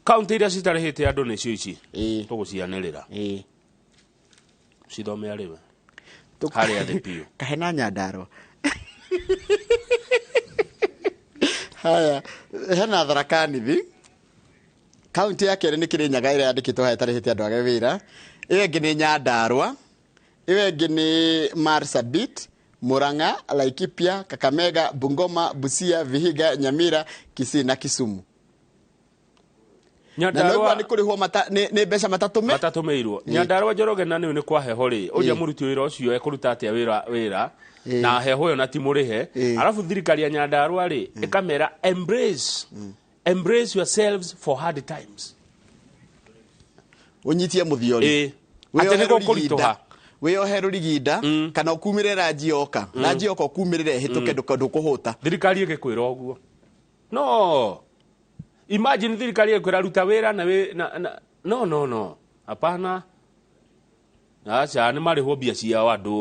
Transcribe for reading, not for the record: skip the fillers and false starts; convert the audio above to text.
Kaunti iria citarĩhĩte andũ nĩcio ici. Tũgũcianĩrĩra. Cithome arĩwe. Harĩa thĩ biũ. Kahe na Nyandarua. Haya, hena Tharaka Nithi. Kaunti ya kerĩ nĩ Kĩrĩnyaga ĩrĩa yandĩkĩtwo haha ĩtarĩhĩte andũ age wĩra. Ĩyo ĩngĩ nĩ Nyandarua. Ĩyo ĩngĩ nĩ Marsabit, Murang'a, Laikipia, Kakamega, Bungoma, Busia, Vihiga, Nyamira, Kisii na Kisumu. Na Nyandarua nĩ nĩ kũrĩhwo mata nĩ mbeca matatũme. Matatũmĩirwo. Nyandarua, Njoroge, na nĩũ nĩ kwa heho rĩ, ũrĩa mũruti wĩra ũcio ekũruta atĩa wĩra na heho ĩyo na ti mũrĩhe? Arabu thirikari ya Nyandarua rĩ, ĩkamera embrace yourselves for hard times. Ũnyitie mũthiori. Atĩ Wĩyohe nĩ rũriginda. gũkũritũha. Wĩyohe rũriginda kana ũkumĩre ranji yoka. Ranji yoka ũkumĩrĩre ĩhĩtũke, ndũkũhũta. Thirikari ĩgĩkwĩra ũguo, no imagine thirikari ĩkwĩra ruta wĩra na, wĩ, na, na no no no hapana, aca, nĩ marĩhwo mbia ciao andũ.